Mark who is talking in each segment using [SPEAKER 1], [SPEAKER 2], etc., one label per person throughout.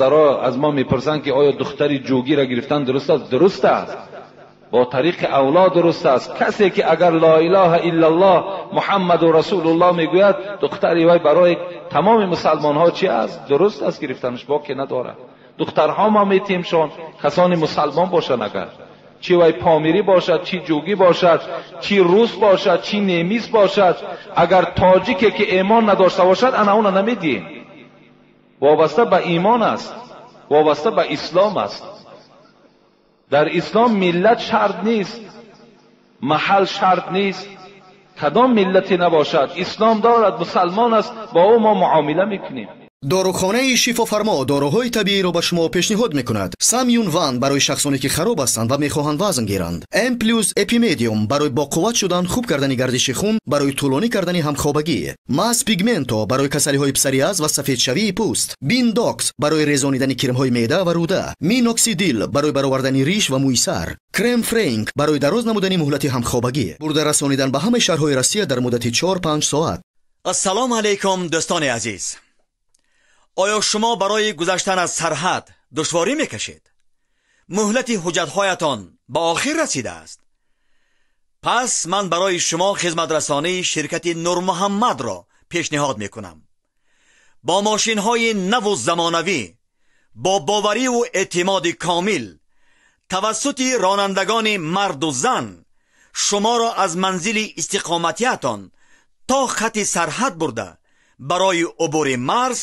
[SPEAKER 1] Бародаро аз мо мепурсанд, ки оё духтари ҷугиро гирифтан дуруст аст? Дуруст аст, бо тариқи авло дуруст аст. Касе ки агар ла илаҳа иллаллоҳ Муҳаммаду расулуллоҳ мегӯяд, духтари вай барои тамоми мусалмонҳо чи аст? Дуруст аст гирифтанаш, боке надорад. Духтарҳо мо метиҳемшон, касони мусалмон бошанд, агар чи вай помирӣ бошад, чи ҷугӣ бошад, чи рус бошад, чи немис бошад, агар тоҷике ки имон надошта бошад, ана уна намедиҳем. Вобаста ба имон аст, вобаста ба ислом аст. Дар ислом миллат шарт нест, маҳал шарт нест, кадом миллате набошад, ислом дорад, мусалмон аст, бо ӯ мо муомила мекунем.
[SPEAKER 2] Дорухонаи Шифофармо доруҳои табииро ба шумо пешниҳод мекунад. Самюн Ван барои шахсоне ки хароб ҳастанд ва мехоҳанд вазн гиранд. М плюс Эпимедиум барои боқувват шудан, хуб кардани гардиши хун, барои тӯлонӣ кардани ҳамхобагӣ. Мас Пигменто барои касалиҳои псориаз ва сафедшавии пӯст. Биндокс барои резонидани кирмҳои меъда ва рӯда. Миноксидил барои баровардани риш ва мӯи сар. Крем Френк барои дароз намудани муҳлати ҳамхобагӣ. Бурда расонидан ба ҳамаи шаҳрҳои Россия дар муддати 4-5 соат.
[SPEAKER 3] Ассалому алайкум, дӯстони азиз. Оё шумо барои гузаштан аз сарҳад душворӣ мекашед? Муҳлати ҳуҷҷатҳоятон ба охир расидааст. Пас ман барои шумо хизматрасонии ширкати Нурмуҳаммадро пешниҳод мекунам. Бо мошинҳои наву замонавӣ, бо бовариву эътимоди комил, тавассути ронандагони марду зан шуморо аз манзили истиқоматиятон то хати сарҳад бурда барои убури марз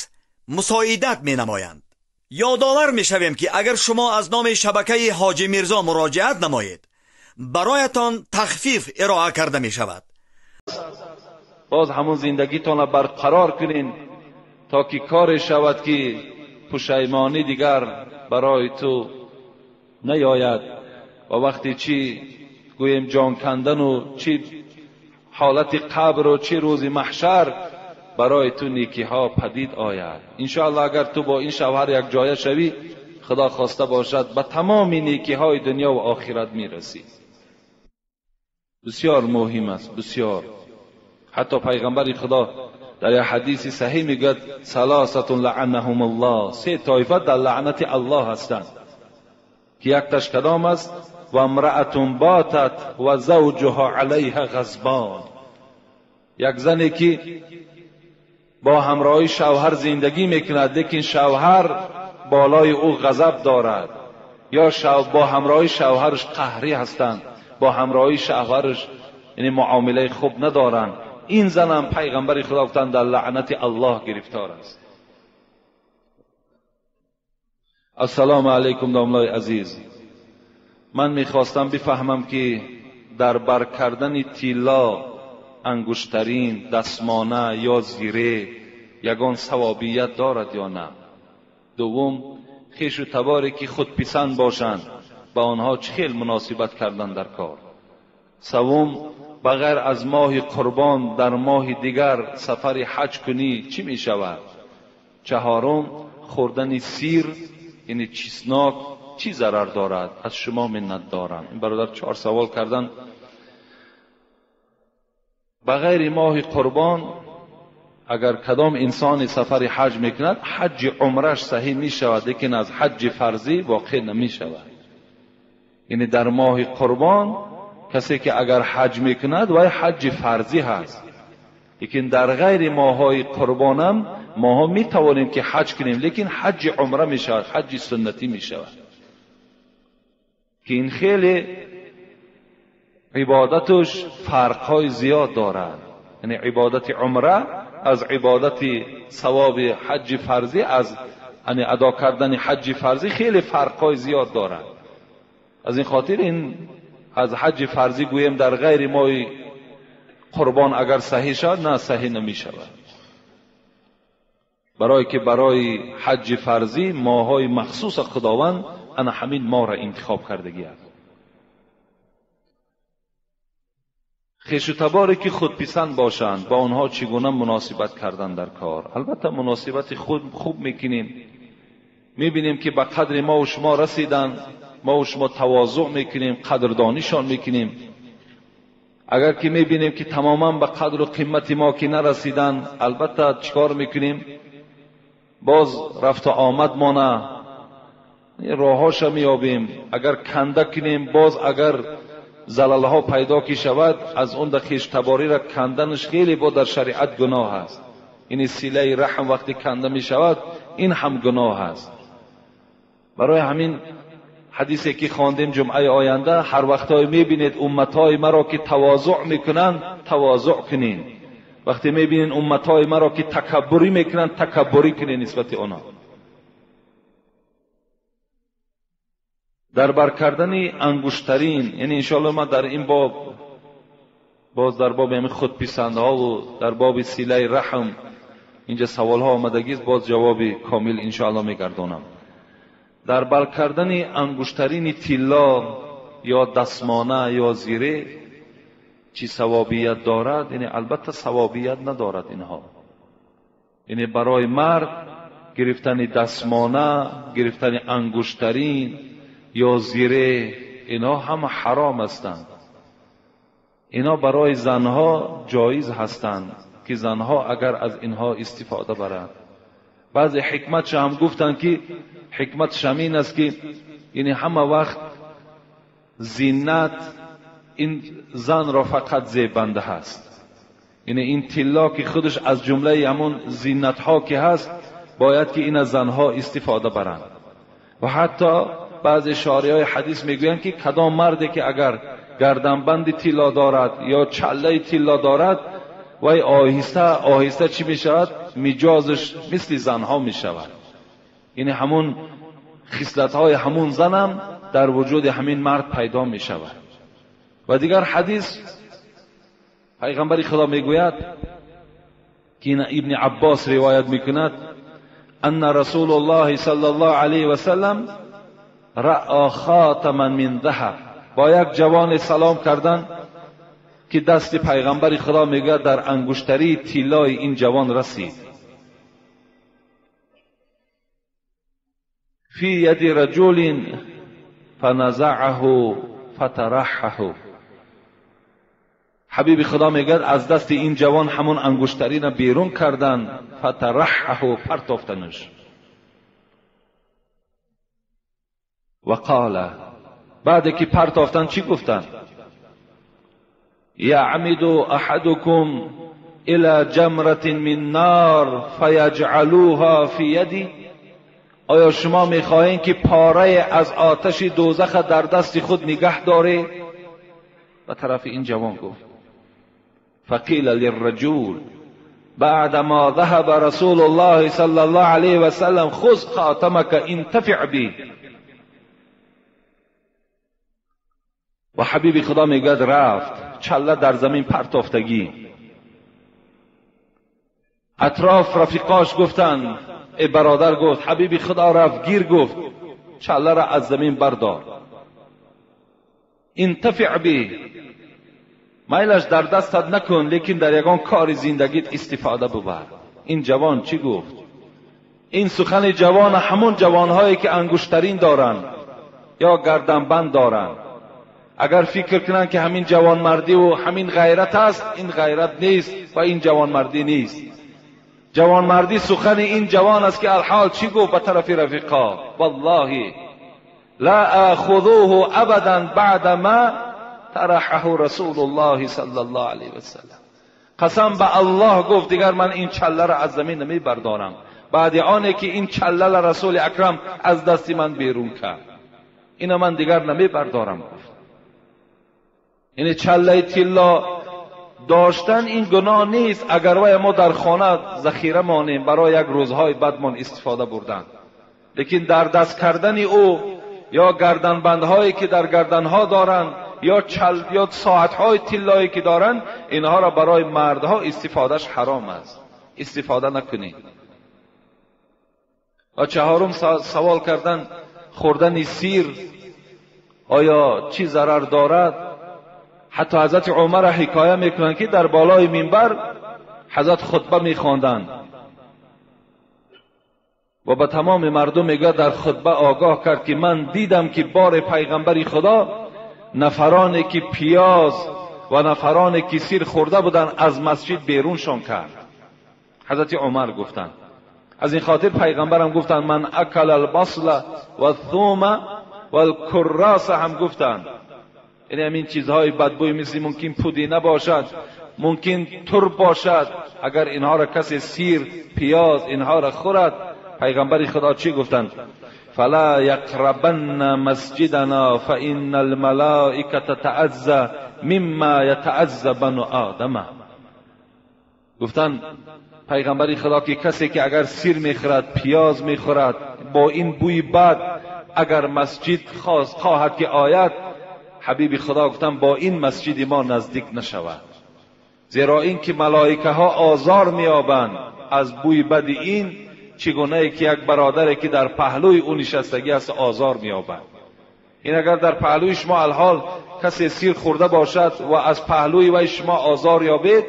[SPEAKER 3] мусоидат менамоянд. Ёдовар мешавем, ки агар шумо аз номи шабакаи Ҳоҷи Мирзо муроҷиат намоед, бароятон тахфиф ироа карда мешавад.
[SPEAKER 1] Боз ҳамун зиндагитонро барқарор кунин, то ки коре шавад ки пушаймонӣ дигар барои ту наёяд. Ва вақте чӣ гӯем ҷон кандану чӣ ҳолати қабру чӣ рӯзи маҳшар барои ту некиҳо падид ояд. Иншоаллоҳ агар ту бо ин шавҳар як ҷоя шавӣ, худо хоста бошад ба тамоми некиҳои дунё ва охират мерасӣ. Бисёр муҳим аст, бисёр. Ҳатто пайғамбари худо дар як ҳадиси саҳеҳ мегӯяд: саласатун лаъанаҳум аллоҳ, се тоифа дар лаънати аллоҳ ҳастанд, ки якташ кадом аст? Ва имраатун батат ва завҷуҳа алайҳа ғазбон. Як зане ки бо ҳамроҳи шавҳар зиндагӣ мекунад, лекин шавҳар болои ӯ ғазаб дорад, ё бо ҳамроҳи шавҳараш қаҳрӣ ҳастанд, бо ҳамроҳи шавҳараш яъне муомилаи хуб надоранд. Ин занам пайғамбари худо гуфтанд дар лаънати аллоҳ гирифтор аст. Ассалому алайкум домлои азиз. Ман мехостам бифаҳмам, ки дар бар кардани тилло, ангуштарин, дастмона ё зире ягон савобият дорад ё на? Дуввум, хешу таборе ки худписанд бошанд, ба онҳо чӣ хел муносибат кардан дар кор? Севум, ба ғайр аз моҳи қурбон дар моҳи дигар сафари ҳаҷ кунӣ чӣ мешавад? Чаҳорум, хӯрдани сир яъне чеснок чӣ зарар дорад? Аз шумо миннат дорам. Ин бародар 4 савол кардан. Ба ғайри моҳи қурбон агар кадом инсони сафари ҳаҷ мекунад, ҳаҷи умраш саҳеҳ мешавад, лекин аз ҳаҷи фарзӣ воқеъ намешавад. Яъне дар моҳи қурбон касе ки агар ҳаҷ мекунад, вай ҳаҷи фарзӣ ҳаст, лекин дар ғайри моҳҳои қурбонам моҳо метавонем ки ҳаҷ кунем, лекин ҳаҷи умра мешавад, ҳаҷи суннатӣ мешавад, ки ин хеле ибодаташ фарқҳои зиёд дорад. Яъне ибодати умра аз ибодати савоби ҳаҷи фарзӣ, аз яъне адо кардани ҳаҷи фарзӣ хеле фарқҳои зиёд дорад. Аз ин хотир ин аз ҳаҷи фарзӣ гӯем дар ғайри моҳи қурбон агар саҳеҳ шавад, на, саҳеҳ намешавад. Барое ки барои ҳаҷи фарзӣ моҳҳои махсуса худованд ана ҳамин моҳро интихоб кардагӣ аст. Хешу таборе ки худписанд бошанд, ба онҳо чӣ гуна муносибат кардан дар кор? Албатта муносибати худ хуб мекунем, мебинем ки ба қадри мо ва шумо расиданд, мо ва шумо тавозӯъ мекунем, қадрдонишон мекунем. Агар ки мебинем ки тамоман ба қадру қимати мо ки нарасиданд, албатта чикор мекунем? Боз рафта омад мона роҳҳоша меёбем. Агар канда кунем, боз агар залалҳо пайдо ки шавад, аз он да хештабориро канданаш хеле бо дар шариат гуноҳ аст. Ин силаи раҳм вақте канда мешавад, ин ҳам гуноҳ аст. Барои ҳамин ҳадисе ки хондем ҷумъаи оянда, ҳар вақтҳое мебинед умматҳои маро ки тавозӯъ мекунанд, тавозӯъ кунед. Вақте мебинед умматҳои маро ки такаббурӣ мекунанд, такаббурӣ кунед нисбати онҳо. Дар бар кардани ангуштарин, яъне иншоаллоҳ ман дар ин боб боз дар боби ҳамин худписандҳову дар боби силаи раҳм инҷа саволҳо омадагист, боз ҷавоби комил иншоаллоҳ мегардонам. Дар бар кардани ангуштарини тилло ё дастмона ё зире чӣ савобият дорад? Яъне албатта савобият надорад инҳо. Яъне барои мард гирифтани дастмона, гирифтани ангуштарин ё зире, инҳо ҳама ҳаром ҳастанд. Инҳо барои занҳо ҷоиз ҳастанд ки занҳо агар аз инҳо истифода баранд. Баъзе ҳикматша ҳам гуфтанд ки ҳикматш ҳамин аст ки яъне ҳама вақт зинат ин занро фақат зебанда ҳаст. Яъне ин тилло ки худаш аз ҷумлаи ҳамон зинатҳо ки ҳаст, бояд ки ин аз занҳо истифода баранд. Ва ҳатто баъзе шориҳои ҳадис мегӯянд ки кадом марде ки агар гарданбанди тилло дорад ё чаллаи тилло дорад, вай оҳиста оҳиста чӣ мешавад? Миҷозаш мисли занҳо мешавад. Яъне ҳамун хислатҳои ҳамун занам дар вуҷуди ҳамин мард пайдо мешавад. Ва дигар ҳадис пайғамбари худо мегӯяд ки ибни Аббос ривоят мекунад: анна расулуллоҳи саллаллоҳу алайҳи васаллам раъа хатаман мин заҳаб. Бо як ҷавоне салом кардан ки дасти пайғамбари худо мегӯяд дар ангуштарии тиллои ин ҷавон расид. Фи яди раҷулин фаназаъаҳу фатараҳаҳу. Ҳабиби худо мегӯяд аз дасти ин ҷавон ҳамон ангуштарина берун кардан, фатараҳаҳу, партофтанаш. Ва қола, баъде ки партофтан чӣ гуфтанд? یعمد احدكم الى جمرة من نار فیجعلوها فی یدی. آیا شما میخواهید که پاره از آتش دوزخ در دست خود نگه داره؟ و طرف این جوان گفت فقیل للرجل بعدما ذهب رسول الله صلی الله علیه وسلم خذ خاتمك انتفع به. و حبیب خدا میگوید رفت، چله در زمین پرتافتگی. اطراف رفیقاش گفتن، ای برادر گفت، حبیب خدا رفت گیر گفت چله را از زمین بردار، انتفع به، میلش در دستت نکن، لیکن در یگان کار زندگیت استفاده ببر. این جوان چی گفت؟ این سخن جوان همون جوانهایی که انگشترین دارند یا گردنبند دارند، اگر فکر کنند که همین جوانمردی و همین غیرت است، این غیرت نیست و این جوانمردی نیست. جوانمردی سخن این جوان است که الحال چی گفت به طرف رفیقا؟ والله لا آخذوه ابدا بعد ما طرحه رسول الله صلی الله علیه وسلم. قسم به الله گفت دیگر من این چله را از زمین نمی بردارم بعد آنه که این چله رسول اکرم از دست من بیرون کرد، اینو من دیگر نمی بردارم گفت. یعنی چله طلا داشتن این گناه نیست اگر وای ما در خانه ذخیره مانیم برای یک روزهای بدمان استفاده بردن، لیکن در دست کردن او یا گردنبندهایی که در گردنها دارند یا چل یا ساعتهای طلایی که دارند، اینها را برای مردها استفادهش حرام است، استفاده نکنید. و چهارم سوال کردن خوردن سیر آیا چی ضرر دارد؟ حتی حضرت عمر را حکایه میکنند که در بالای منبر حضرت خطبه میخواندند و به تمام مردم میگوید در خطبه آگاه کرد که من دیدم که بار پیغمبر خدا نفرانی که پیاز و نفرانی که سیر خورده بودند از مسجد بیرونشان کرد. حضرت عمر گفتند از این خاطر پیغمبرم گفتند من اکل البصل و الثوم و الکراس هم گفتند. یعنی همین چیزهای بدبوی مثل ممکن پودینه باشد، ممکن ترب باشد، اگر اینها را کسی سیر، پیاز اینها را خورد، پیغمبر خدا چی گفتند؟ فلا یقربن مسجدنا فان الملائکه تتعزى مما یتعزى بنو آدم. گفتند پیغمبر خدا که کسی که اگر سیر میخورد، پیاز میخورد، با این بوی بد اگر مسجد خواهد که آید، حبیب خدا گفتند با این مسجد ما نزدیک نشود، زیرا اینکه ملائکه ها آزار میابند از بوی بد این، چگونه که یک برادری که در پهلوی او نشستگی است آزار میابند. این اگر در پهلوی شما الحال کسی سیر خورده باشد و از پهلوی وی شما آزار یابید،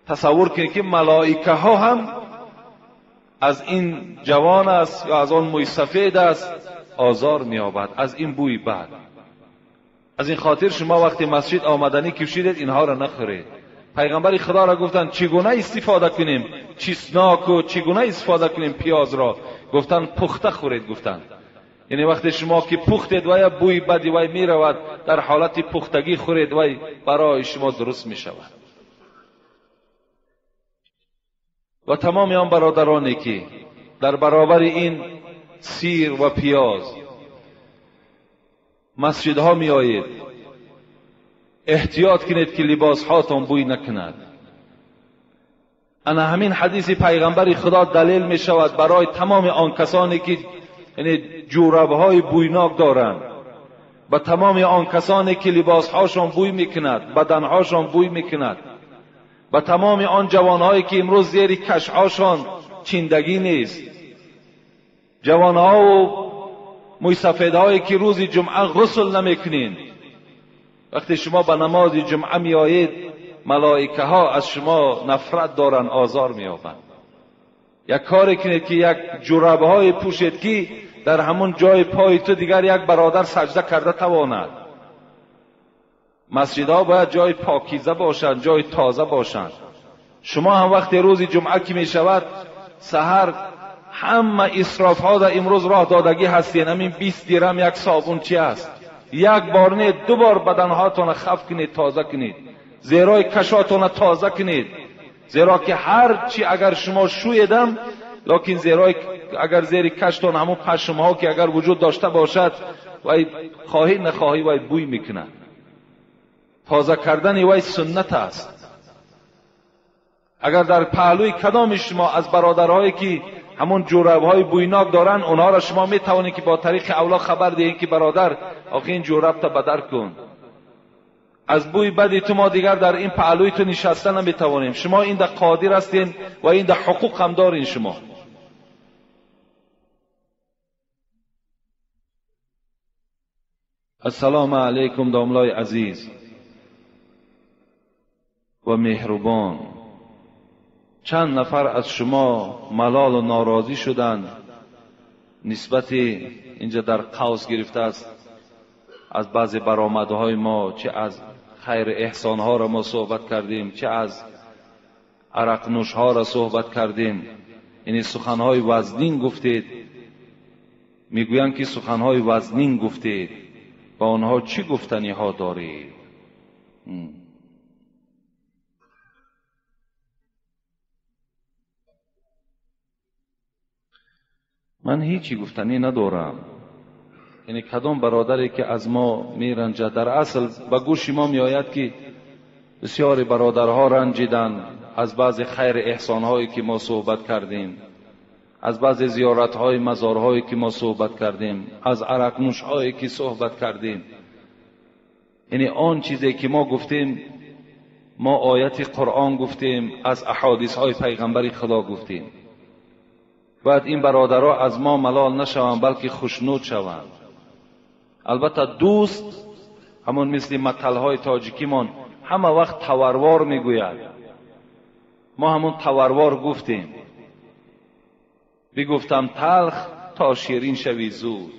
[SPEAKER 1] تصور کنید که ملائکه ها هم از این جوان است یا از آن موی سفید است آزار میابد از این بوی بد. از این خاطر شما وقتی مسجد آمدنی کشیدید اینها را نخورید. پیغمبر خدا را گفتند چگونه استفاده کنیم چیسناک و چگونه استفاده کنیم پیاز را؟ گفتند پخته خورید. گفتند یعنی وقتی شما که پختید و یا بوی بدی وی میرود، در حالت پختگی خورید وی برای شما درست میشود. و تمام آن برادرانی که در برابر این سیر و پیاز مسجدها می آیید، احتیاط کنید که لباس هاتان بوی نکند. انا همین حدیث پیغمبر خدا دلیل می شود برای تمام آن کسانی که یعنی جورب های بویناک دارند، و تمام آن کسانی که لباس هاشان بوی میکند، بدنهاشان بوی میکند، و تمام آن جوانهایی که امروز زیر کشهاشان چیندگی نیست، جوانها و موی سفیدهایی که روز جمعه غسل نمیکنین. وقتی شما به نماز جمعه میآیید، ملائکه ها از شما نفرت دارند، آزار مییابند. یک کاری کنید که یک جورابه های پوشید که در همون جای پای تو دیگر یک برادر سجده کرده تواند. مسجدها باید جای پاکیزه باشند، جای تازه باشند. شما هم وقتی روز جمعه که می شود سحر همه اسراف ها در امروز راه دادگی هستین. همین 20 درم یک صابون چی است؟ یک بار نه، دو بار بدنهاتون خف کنید، تازه کنید، زیرای کشاتون تازه کنید، زیرا که هر چی اگر شما شویدم، لکن زیرای اگر زیر کشتون همون پشم ها که اگر وجود داشته باشد، وی خواهی نخواهی وی بوی میکنه. تازه کردن وی سنت است. اگر در پهلوی کدام شما از برادرهایی که همون جورب های بویناک دارن، اونها را شما می توانید که با طریق اولا خبر دهید که برادر آخه این جورب تا بدر کن، از بوی بدی تو ما دیگر در این پهلوی تو نشسته نمی توانیم. شما این ده قادر هستین و این ده حقوق هم دارین شما. السلام علیکم داملای عزیز و مهربان. چند نفر از شما ملال و ناراضی شدند نسبت اینجا در قوس گرفته است از بعضی برآمدهای ما، چه از خیر احسانها را ما صحبت کردیم، چه از عرق نوشها را صحبت کردیم، یعنی سخنهای وزنین گفتید. میگویند که سخنهای وزنین گفتید، با آنها چی گفتنی ها دارید؟ من هیچی گفتنی ندارم. یعنی کدام برادری که از ما میرنجد، در اصل به گوش ما میآید که بسیاری برادرها رنجیدند از بعض خیر احسانهایی که ما صحبت کردیم، از بعض زیارتهای مزارهایی که ما صحبت کردیم، از عرق نوشهایی که صحبت کردیم. یعنی آن چیزی که ما گفتیم، ما آیت قرآن گفتیم، از احادیث های پیغمبر خدا گفتیم. باید این برادرها از ما ملال نشوند، بلکه خوشنود شوند. البته دوست همون مثل متلهای تاجیکیمان همه وقت توروار میگوید. ما همون توروار گفتیم، بگفتم تلخ تا شیرین شوی زود.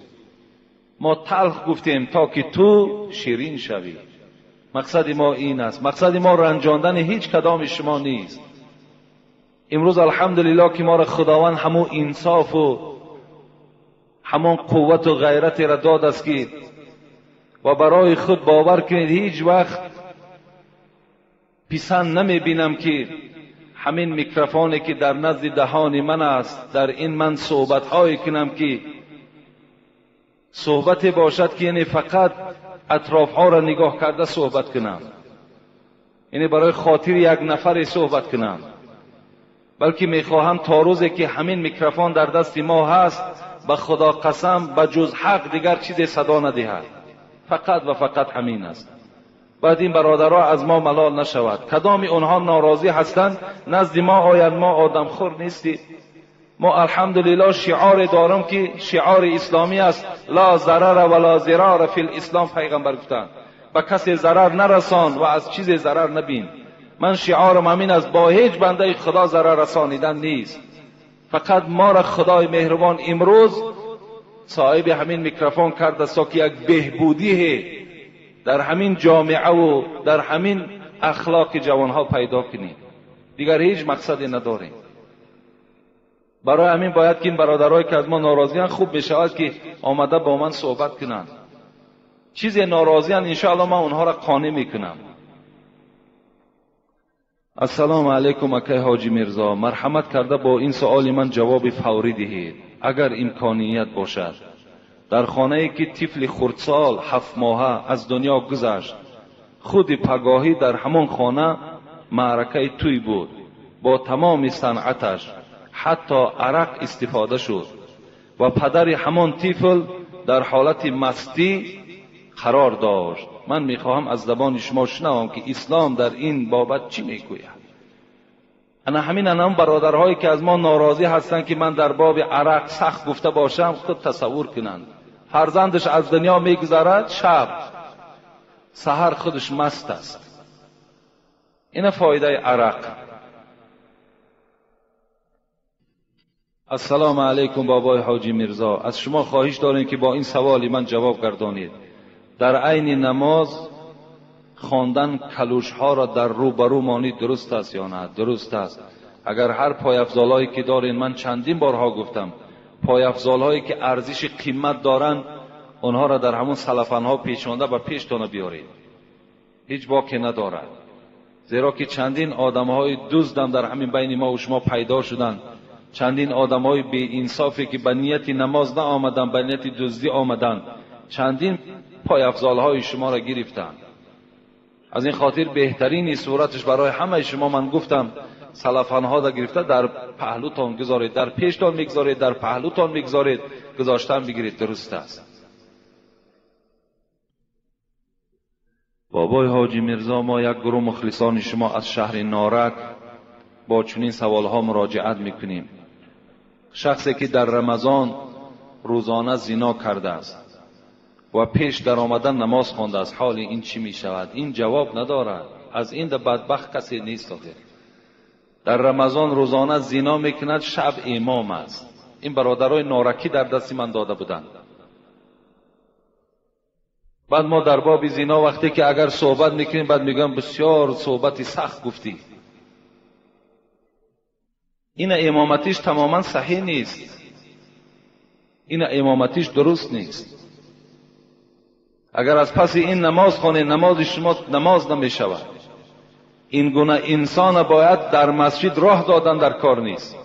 [SPEAKER 1] ما تلخ گفتیم تا که تو شیرین شوی. مقصد ما این است. مقصد ما رنجاندن هیچ کدام شما نیست. امروز الحمدلله که ما را خداوند همون انصاف و همون قوت و غیرت را داد است که و برای خود باور کنید هیچ وقت پسند نمی بینم که همین میکروفونی که در نزد دهان من است در این من صحبت های کنم که صحبت باشد که یعنی فقط اطراف ها را نگاه کرده صحبت کنم، یعنی برای خاطر یک نفر صحبت کنم، بلکه میخواهم تا روزی که همین میکروفون در دست ما هست به خدا قسم به جز حق دیگر چیز صدا ندهد، فقط و فقط همین است. بعد این برادرها از ما ملال نشود، کدام اونها ناراضی هستند نزد ما آید، ما آدم خور نیستیم. ما الحمدلله شعار دارم که شعار اسلامی است، لا ضرر ولا ضرار فی الاسلام. پیغمبر گفتند به کسی ضرر نرسان و از چیز ضرر نبین. من شعارم همین است، با هیچ بنده خدا ضرر رسانیدن نیست. فقط ما را خدای مهربان امروز صاحب همین میکروفون کرده است که یک بهبودی در همین جامعه و در همین اخلاق جوانها پیدا کنیم، دیگر هیچ مقصدی نداریم. برای همین باید که این برادرایی که از ما ناراضیان خوب بشود که آمده با من صحبت کنند، چیزی ناراضیان انشاءالله من اونها را قانع میکنم. السلام علیکم اکای حاجی میرزا، مرحمت کرده با این سؤال من جواب فوری دهید اگر امکانیت باشد. در خانه ای که طفل خردسال 7 ماهه از دنیا گذشت، خود پگاهی در همان خانه معرکه توی بود با تمام صنعتش، حتی عرق استفاده شد و پدر همان طفل در حالت مستی قرار داشت. من میخواهم از زبان شما شنوم که اسلام در این بابت چی میگوید. انا همین انام برادرهایی که از ما ناراضی هستند که من در باب عرق سخت گفته باشم، خود تصور کنند فرزندش از دنیا میگذرد، شب سحر خودش مست است. این فایده عرق. السلام علیکم بابای حاجی میرزا، از شما خواهش داریم که با این سوالی من جواب گردانید. در عین نماز خواندن کلوش ها را در رو برو مانید درست است یا نه؟ درست است. اگر هر پایافزالهایی که دارین، من چندین بارها گفتم، پایافزالهایی که ارزش قیمت دارن آنها را در همون سلفنها پیچانده و پیشتان بیارید، هیچ باکی ندارد. زیرا که چندین آدمهای دزدم در همین بین ما و شما پیدا شدند، چندین آدمهای بی انصافی که به نیت نماز نه آمدن، به نیت دزدی آمدن، چندین پایافزالهای شما را گرفتند. از این خاطر بهترین صورتش برای همه شما من گفتم سلفنها را گرفته در پهلوتان گذارید، در پیشتان میگذارید، در پهلوتان میگذارید، گذاشتن بگیرید، درست است. بابای حاجی میرزا، ما یک گروه مخلصان شما از شهر نارک با چنین سوالها مراجعت میکنیم. شخصی که در رمضان روزانه زنا کرده است و پیش در آمدن نماز خوانده است، حال این چی می شود؟ این جواب ندارد. از این بدبخت کسی نیست. آخر در رمضان روزانه زنا میکند، شب امام است. این برادرای نارکی در دست من داده بودند. بعد ما در باب زنا وقتی که اگر صحبت میکنیم، بعد میگم بسیار صحبت سخت گفتی. این امامتیش تماما صحیح نیست، این امامتیش درست نیست. اگر از پس این نماز خوانید، نماز شما نماز نمی شود. این گونه انسان باید در مسجد راه دادن در کار نیست.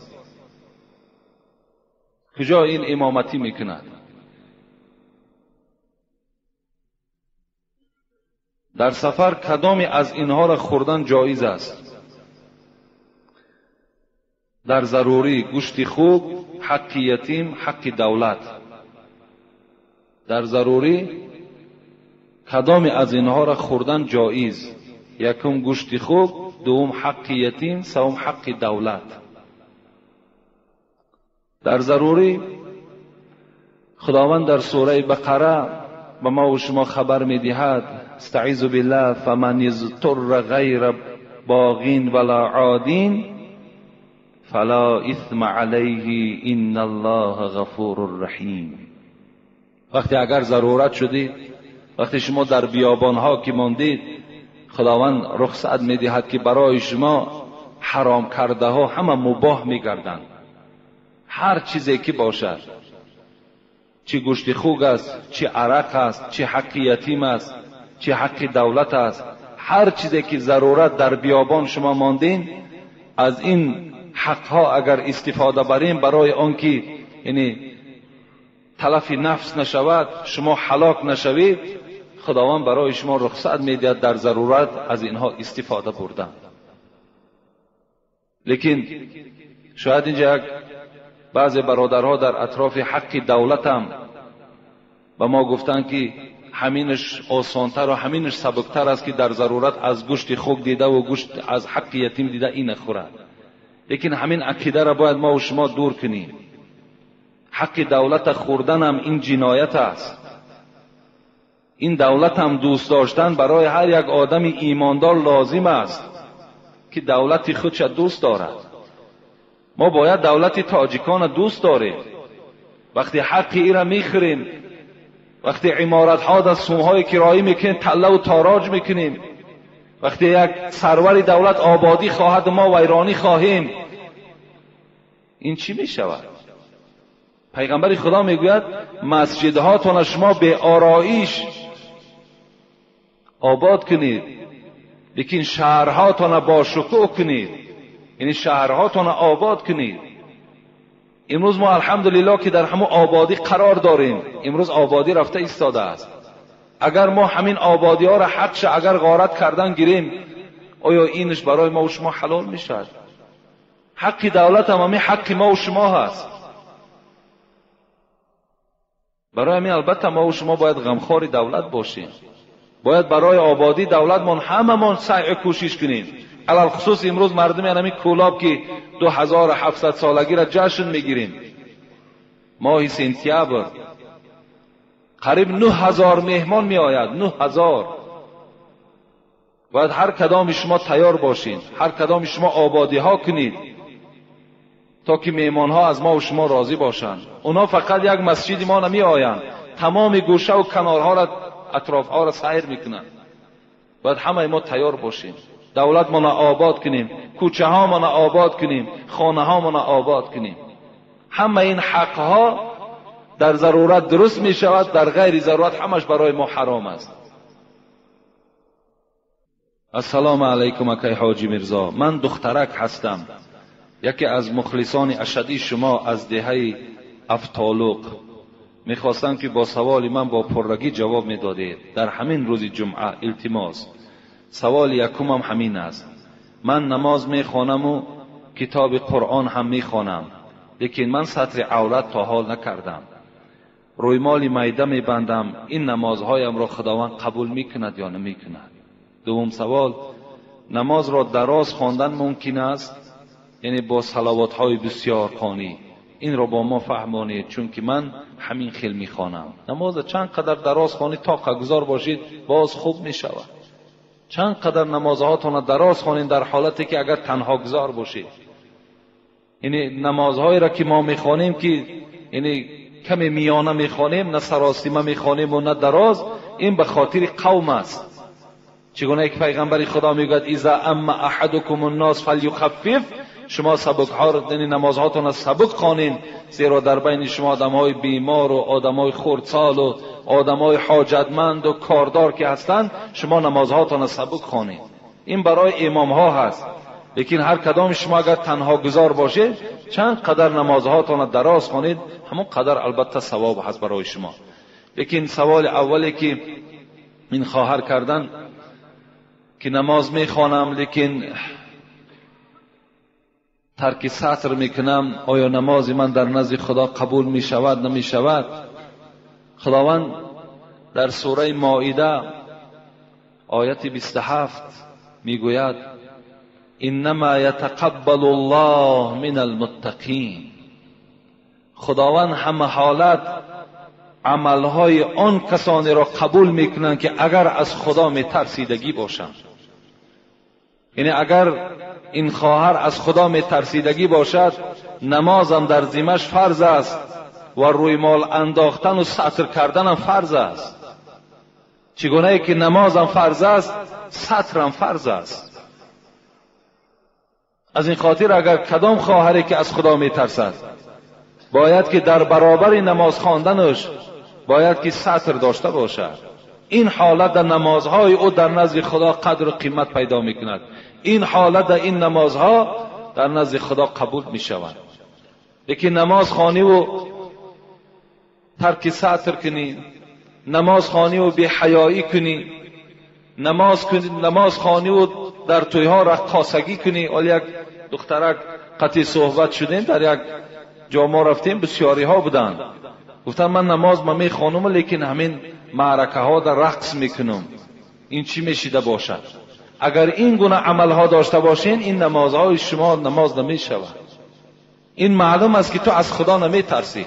[SPEAKER 1] کجا این امامتی میکند؟ در سفر کدامی از اینها را خوردن جایز است؟ در ضروری گوشت خوک، حق یتیم، حق دولت. در ضروری کدامی از اینها را خوردن جایز؟ یکم گوشت خوک، دوم حق یتیم، سوم حق دولت. در ضروری خداوند در سوره بقره به ما و شما خبر میدهد، استعیذ بالله فمن اضطر غیر باغین ولا عادین فلا اثم علیه ان الله غفور رحیم. وقتی اگر ضرورت شدید، وقتی شما در بیابان ها که ماندید، خداوند رخصت میدهد که برای شما ҳаром кардаҳо ҳама мубоҳ мегарданд. Ҳар чизе ки бошад, чӣ гӯшти хук аст, чӣ арақ аст, чӣ ҳаққи ятим аст, чӣ ҳаққи давлат аст, ҳар чизе ки зарурат дар биёбон шумо мондин, аз ин ҳақҳо агар истифода барем барои он ки яъне талафи нафс нашавад, шумо ҳалок нашавед, худованд барои шумо рухсат медиҳад дар зарурат аз инҳо истифода бурдан. Лекин шояд инҷа як баъзе бародарҳо дар атрофи ҳаққи давлатам ба мо гуфтанд ки ҳаминаш осонтар ва ҳаминаш сабуктар аст ки дар зарурат аз гӯшти хук дида ва гӯшт аз ҳаққи ятим дида ина хӯрад. Лекин ҳамин ақидаро бояд мо ва шумо дур кунем. Ҳаққи давлата хӯрданам ин ҷиноят аст. Ин давлатам дӯст доштан барои ҳар як одами имондор лозим аст ки давлати худша дӯст дорад. Мо бояд давлати тоҷикона дӯст дорем. Вақте ҳаққи ира мехӯрем, вақте иморатҳо дар сумҳои кироӣ мекунем, таллаву тороҷ мекунем, вақте як сарвари давлат ободӣ хоҳад, мо вайронӣ хоҳем, ин чӣ мешавад? Пайғамбари Худо мегӯяд масҷидҳотона шумо беороиш обод кунед, лекин шаҳрҳотона бошукӯҳ кунед, яъне шаҳрҳотона обод кунед. Имрӯз мо алҳамдулиллоҳ ки дар ҳамон ободӣ қарор дорем. Имрӯз ободӣ рафта истодааст. Агар мо ҳамин ободиҳоро ҳақша агар ғорат кардан гирем, оё инаш барои мо ва шумо ҳалол мешавад? Ҳаққи давлат ҳам ҳамин ҳаққи мо ва шумо ҳаст. Барои ҳамин албатта мо ва шумо бояд ғамхори давлат бошем. Бояд барои ободии давлатмон ҳамамон саъю кӯшиш кунем. Алалхусус имрӯз мардуми ҳамин Кӯлоб ки 2700 солагиро ҷашн мегирем, моҳи сентябр қариб 9000 меҳмон меояд. 9000. Бояд ҳар кадоми шумо тайёр бошед, ҳар кадоми шумо ободиҳо кунед то ки меҳмонҳо аз мо ва шумо розӣ бошанд. Онҳо фақат як масҷиди мо намеоянд, тамоми гӯшаву канорҳоро, атрофҳоро сайр мекунанд. Бояд ҳамаи мо тайёр бошем, давлатмонро обод кунем, кӯчаҳомонро обод кунем, хонаҳомонро обод кунем. Ҳама ин ҳақҳо дар зарурат дуруст мешавад, дар ғайри зарурат ҳамаш барои мо ҳаром аст. Ассалому алайкум акай ҳоҷи Мирзо, ман духтарак ҳастам, яке аз мухлисони ашадии шумо аз деҳаи Афтолуқ. Мехостам ки бо саволи ман бо пуррагӣ ҷавоб медодед дар ҳамин рӯзи ҷумъа. Илтимос. Саволи якумам ҳамин аст. Ман намоз мехонаму китоби Қуръон ҳам мехонам, лекин ман сатри аврат то ҳол накардам. Рӯймоли майда мебандам. Ин намозҳоямро Худованд қабул мекунад ё намекунад? Дуввум савол: намозро дароз хондан мумкин аст, яъне бо салавотҳои бисёр хонӣ? Инро бо мо фаҳмонед, чунки ман ҳамин хел мехонам. Намоза чанд қадар дароз хонӣ тоқагузор бошед, боз хуб мешавад. Чанд қадар намозҳоятонро дароз хонед дар ҳолате ки агар танҳогузор бошед. Яъне намозҳоеро ки мо мехонем ки яъне каме миёна мехонем, на саросима мехонем ва на дароз, ин ба хотири қавм аст. Чигуна ки пайғамбари Худо мегӯяд: иза амма аҳадукум аннос фалюхаффиф. Шумо сабукҳоро, яъне намозҳоятонро сабук хонед, зеро дар байни шумо одамҳои бемор ва одамҳои хурдсол ва одамҳои ҳоҷатманд ва кордор ки ҳастанд, шумо намозҳоятонро сабук хонед. Ин барои имомҳо ҳаст. Лекин ҳар кадоми шумо агар танҳогузор бошед, чанд қадар намозҳоятонро дароз хонед, ҳамон қадар албатта савоб ҳаст барои шумо. Лекин саволи аввале ки ин хоҳар кардан ки намоз мехонам, лекин тарки сатр мекунам, оё намози ман дар назди Худо қабул мешавад, намешавад? Худованд дар сураи Моида ояти 27 мегӯяд: иннама ятақаббалу аллоҳ мин алмуттақин. Худованд ҳама ҳолат амалҳои он касонеро қабул мекунанд ки агар аз Худо метарсидагӣ бошанд. Яъне агар ин хоҳар аз Худо метарсидагӣ бошад, намозам дар зимаш фарз аст ва рӯймол андохтану сатр карданам фарз аст. Чигунае ки намозам фарз аст, сатрам фарз аст. از این خاطر اگر کدام خواهری که از خدا میترسد باید که در برابر نماز خواندنش باید که ستر داشته باشد. این حالت در نمازهای او در نزد خدا قدر و قیمت پیدا میکند. این حالت در این نمازها در نزد خدا قبول میشود. لیکن نماز خوانی و ترک ستر کنی، نماز خوانی و بی‌حیایی کنی، نماز خوانی و در تویها رقاصگی کنی. حالا یک دخترک قطعی صحبت شدیم، در یک جا ما رفتیم، بسیاری ها بودند، گفتن من نماز ما میخوانم لیکن همین معرکه ها در رقص میکنم، این چی میشیده باشد؟ اگر این گونه عمل ها داشته باشین این نمازهای شما نماز نمیشود. این معلوم است که تو از خدا نمیترسی،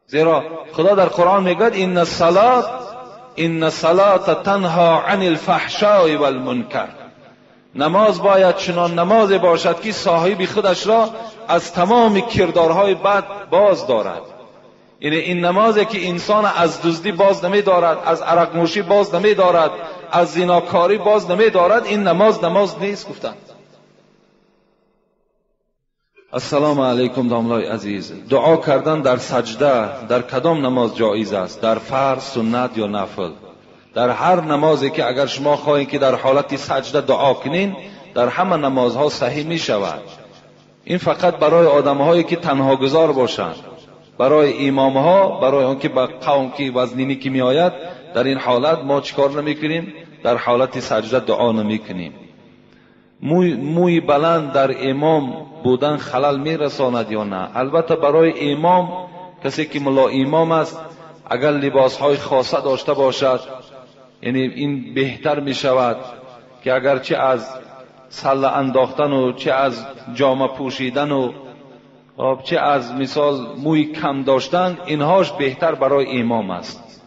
[SPEAKER 1] زیرا خدا در قرآن میگوید ان الصلاة تنها عن الفحشاء والمنکر. نماز باید چنان نماز باشد که صاحب خودش را از تمام کردارهای بد باز دارد. یعنی این نمازی که انسان از دزدی باز نمی دارد، از عرق نوشی باز نمی دارد، از زیناکاری باز نمی دارد، این نماز نماز نیست. گفتند. السلام علیکم داملای عزیز، دعا کردن در سجده در کدام نماز جایز است؟ در فرض، سنت یا نفل؟ در هر نمازی که اگر شما خواهید که در حالت سجده دعا کنین، در همه نمازها صحیح می شود. این فقط برای آدمهایی که تنها گذار باشند، برای امامها، برای آنکه به قوم که وزنینی که می آید، در این حالت ما چیکار نمی کنیم؟ در حالت سجده دعا نمی کنیم. موی بلند در امام بودن خلل می رساند یا نه؟ البته برای امام، کسی که ملا امام است، اگر لباس های خاصه داشته باشد، یعنی این بهتر می شود که اگر چه از سله انداختن و چه از جامه پوشیدن و چه از مثال موی کم داشتن، اینهاش بهتر برای امام است.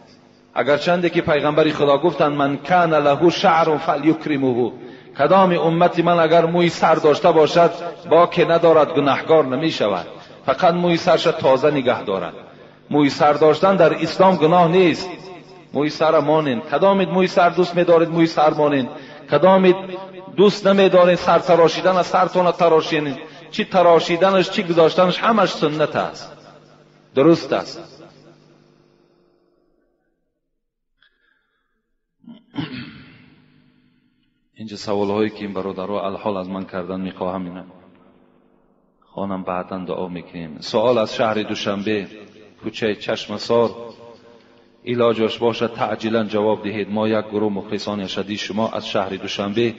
[SPEAKER 1] اگرچنده که پیغمبر خدا گفتند من کان له شعر فلیکرمه، کدام امت من اگر موی سر داشته باشد با که ندارد گناهگار نمی شود، فقط موی سرش تازه نگه دارد. موی سر داشتن در اسلام گناه نیست. موی سر مانین، کدامید موی سر دوست می‌دارید موی سر مانین، کدامید دوست نمی‌دارید سر تراشیدن از سرتون تراشینین، چی تراشیدنش چی گذاشتنش همش سنت است، درست است. اینجا سوال هایی که این برادرها الحال از من کردن میخواهم اینا خانم بعدا دعا میکنیم. سوال از شهر دوشنبه، کوچه چشمسار، علاجش باشد تعجیلا جواب دهید. ما یک گروه مخلصان اشدی شما از شهر دوشنبه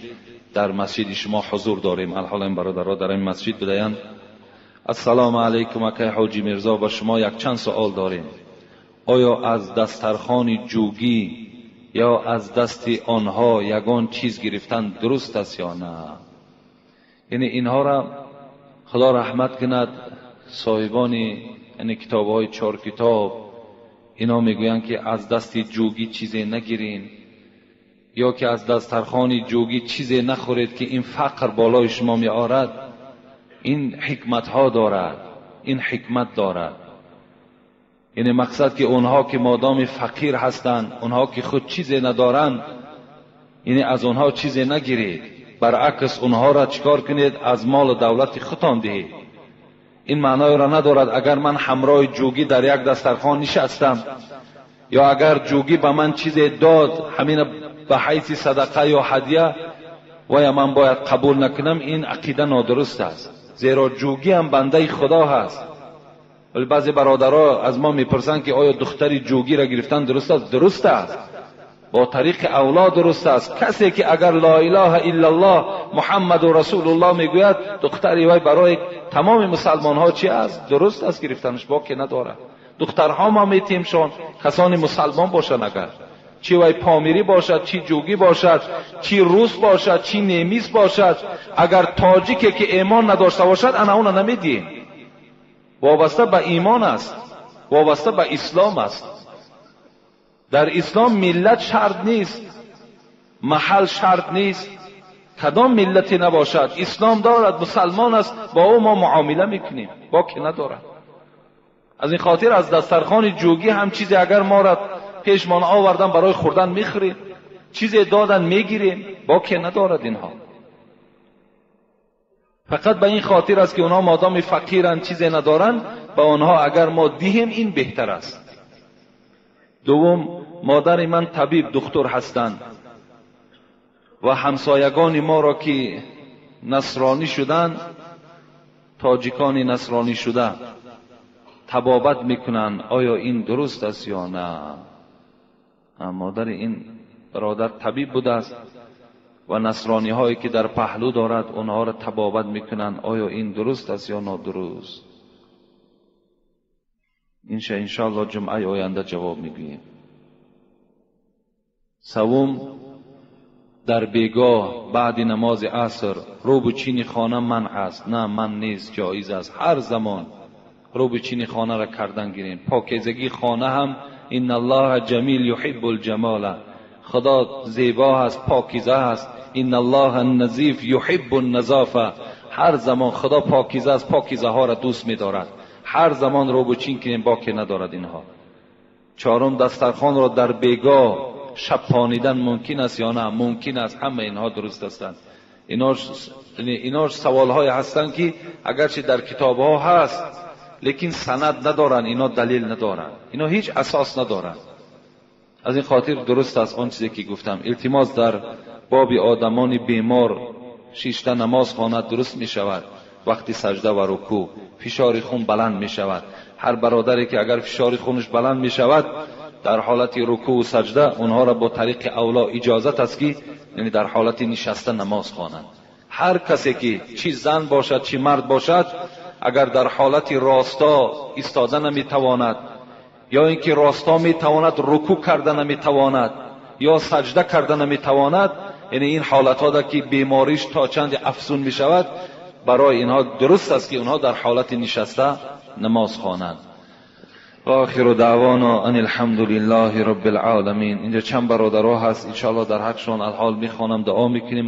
[SPEAKER 1] در مسجد شما حضور داریم. الحال این برادرها در این مسجد بدهند. السلام علیکم اکای حاجی میرزا، با شما یک چند سوال داریم. آیا از دسترخوان جوگی یا از دست آنها یگان چیز گرفتن درست است یا نه؟ یعنی اینها را خدا رحمت کند، صاحبان یعنی کتاب های 4 کتاب اینا میگویند که از دست جوگی چیزی نگیرین یا که از دسترخوان جوگی چیزی نخورید که این فقر بالای شما می آرد. این حکمت ها دارد، این حکمت دارد. یعنی مقصد که اونها که مادام فقیر هستند، اونها که خود چیزی ندارند، یعنی از اونها چیزی نگیرید، برعکس اونها را چیکار کنید؟ از مال و دولت خودتان دهید. این معنای را ندارد اگر من همراه جوگی در یک دسترخوان نشستم یا اگر جوگی به من چیزی داد، همین به حیث صدقه یا هدیه، و یا من باید قبول نکنم، این عقیده نادرست است. زیرا جوگی هم بنده خدا هست. ولی بعضی برادرها از ما میپرسند که آیا دختری جوگی را گرفتن درست است؟ درست است، با طریق اولا درست است. کسی که اگر لا اله الا الله محمد و رسول الله میگوید، دختری وی برای تمام مسلمان ها چی است؟ درست است گرفتنش، با که نداره. دخترها ما میتیمشان کسانی مسلمان باشند، اگر چی وی پامیری باشد، چی جوگی باشد، چی روس باشد، چی نیمیس باشد، اگر تاجیکی که ایمان نداشته باشد انا اون نمیدیم. وابسته به ایمان است، وابسته به اسلام است. در اسلام ملت شرط نیست، محل شرط نیست، کدام ملتی نباشد اسلام دارد، مسلمان است، با او ما معامله میکنیم، با که ندارد. از این خاطر از دسترخوان جوگی هم چیزی اگر ما را پیشمان آوردن برای خوردن میخوریم، چیزی دادن میگیریم، با که ندارد اینها. فقط به این خاطر است که اونها مادام فقیرند، چیزی ندارند، به آنها اگر ما دیهیم این بهتر است. دوم، مادر من طبیب دکتر هستند و همسایگان ما را که نصرانی شدند، تاجیکان نصرانی شده، طبابت میکنند، آیا این درست است یا نه؟ مادر این برادر طبیب بوده است و نصرانی هایی که در پهلو دارد اونها را طبابت میکنند، آیا این درست است یا نادرست؟ انشاءالله جمعه آینده جواب میگوییم. سوم، در بیگاه بعد نماز عصر روب چین خانه منع است. نه، من نیست، جایز است. هر زمان روب چین خانه را کردن گیریم. پاکیزگی خانه هم ان الله جمیل یحب الجمال، خدا زیبا هست، پاکیزه هست. ان الله النظیف یحب النظافه، هر زمان خدا پاکیزه است، پاکیزه ها را دوست می‌دارد. هر زمان روب چین کنیم باکی ندارد اینها. چهارم، دسترخوان را در بیگاه شب پانیدن ممکن است یا نه؟ ممکن است. همه اینها درست هستند. اینا سوال های هستند که اگرچه در کتاب ها هست لیکن سند ندارن، اینا دلیل ندارن، اینا هیچ اساس ندارن. از این خاطر درست است آن چیزی که گفتم. التماس در باب آدمان بیمار شیشته نماز خواند درست می شود. وقتی سجده و رکوع فشار خون بلند می شود. هر برادری که اگر فشار خونش بلند می شود در حالت رکوع و سجده، اونها را با طریق اولا اجازت است که یعنی در حالت نشسته نماز خوانند. هر کسی که چی زن باشد چی مرد باشد، اگر در حالت راستا ایستاده نمیتواند، یا اینکه راستا میتواند رکوع کرده نمیتواند، یا سجده کرده نمیتواند، یعنی این حالت ها که بیماریش تا چند افزون میشود، برای اینها درست است که اونها در حالت نشسته نماز خوانند. و آخر دعوانا ان الحمد لله رب العالمین. اینجا چند برادرها هست، انشاءالله در حقشان الحال میخوانم، دعا میکنیم.